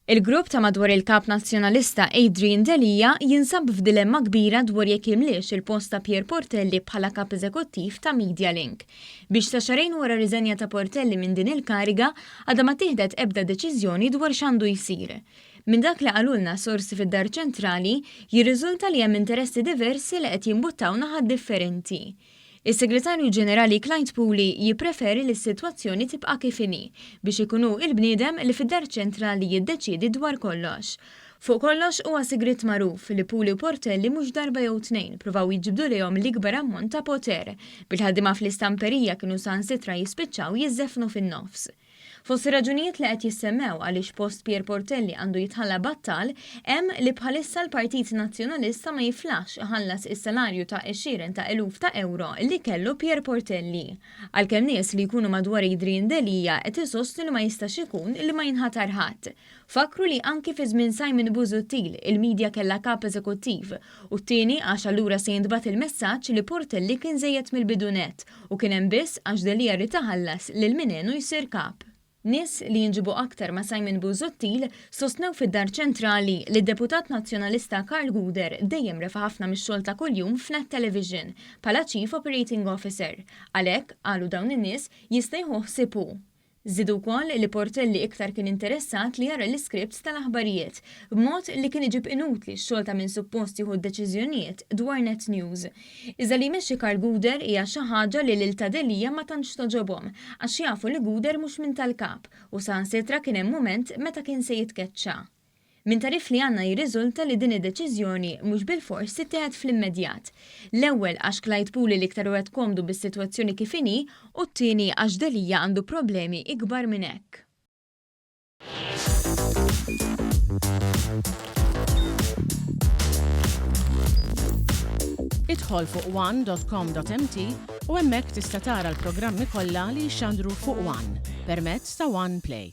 Il-grupp ta' madwar il-Kap Nazzjonalista Adrian Delia jinsab f'dilemma kbira dwar jekk jimliex il-post ta' Pierre Portelli bħala Kap Eżekuttiv ta' MediaLink. Biex sa xahrejn wara r-riżenja ta' Portelli minn din il-kariga, għadha ma ttieħdet ebda deċiżjoni dwar x'għandu jsir. Minn dak li qalulna sorsi fid-Dar Ċentrali, jirriżulta li hemm interessi diversi li qed jimbuttaw naħat differenti. Is-Segretarju Ġenerali Clyde Puli jippreferi li s-sitwazzjoni tibqa' kif inhi, biex ikun hu l-bniedem li fid-Dar Ċentrali jiddeċiedi dwar kollox. Fuq kollox huwa sigriet magħruf li Puli u Portelli mhux darba jew tnejn pruvaw jiġbdu lejhom l-ikbar ammont ta' poter, bil-ħaddiema fl-istamperija kienu saħansitra jispiċċaw jiżżeffnu fin-nofs. Fost ir-raġunijiet li qed jissemmew għaliex post Pierre Portelli għandu jitħalla battal hemm li bħalissa l-Partit Nazzjonalista ma jiflaħx iħallas is-salarju ta' għexieren ta' eluf ta' ewro li kellu Pierre Portelli. Għalkemm nies li jkunu madwar Adrian Delia qed isostnu li ma jistax ikun li ma jinħatar ħadd. Fakkru li anki fi żmien Simon Busuttil il-media kellha kap eżekuttiv u t-tieni għax allura se jintbagħat il-messaġġ li Portelli kien żejjed mill-bidu nett u kien hemm biss għax Delia ried iħallas lil min għenu jsir kap. Nies li jinġibu aktar ma' Simon Busuttil sostnew fid-Dar Ċentrali li d-Deputat Nazzjonalista Karl Gouder dejjem refa' ħafna mix-xogħol ta' kuljum f'Net Television bħala Chief Operating Officer. Għalhekk, qalu dawn in-nies, jista' jieħu ħsieb hu. Żiedu wkoll li Portelli iktar kien interessat li jara l-iskripts tal-aħbarijiet, b'mod li kien iġib inutli x-xogħol ta' min suppost jieħu d-deċiżjonijiet dwar Net News. Iżda li jmexxi Karl Gouder hija xi ħaġa li lil ta' Delia ma tantx togħġobhom għax jafu li Gouder mhux minn tal-Kap u saħansitra kien hemm mument meta kien se jitkeċċa. Minn tagħrif li għandna jirriżulta li din id-deċiżjoni mhux bilfors tittieħed fl-immedjat. L-ewwel għax Clyde Puli l-iktar wieħed komdu bis-sitwazzjoni kif inhi u t-tieni għax Delia għandu problemi ikbar minn hekk. Idħol fuq one dot com dot mt u hemmhekk tista' tara l-programmi kollha li jixxandru fuq one permezz ta' One Play.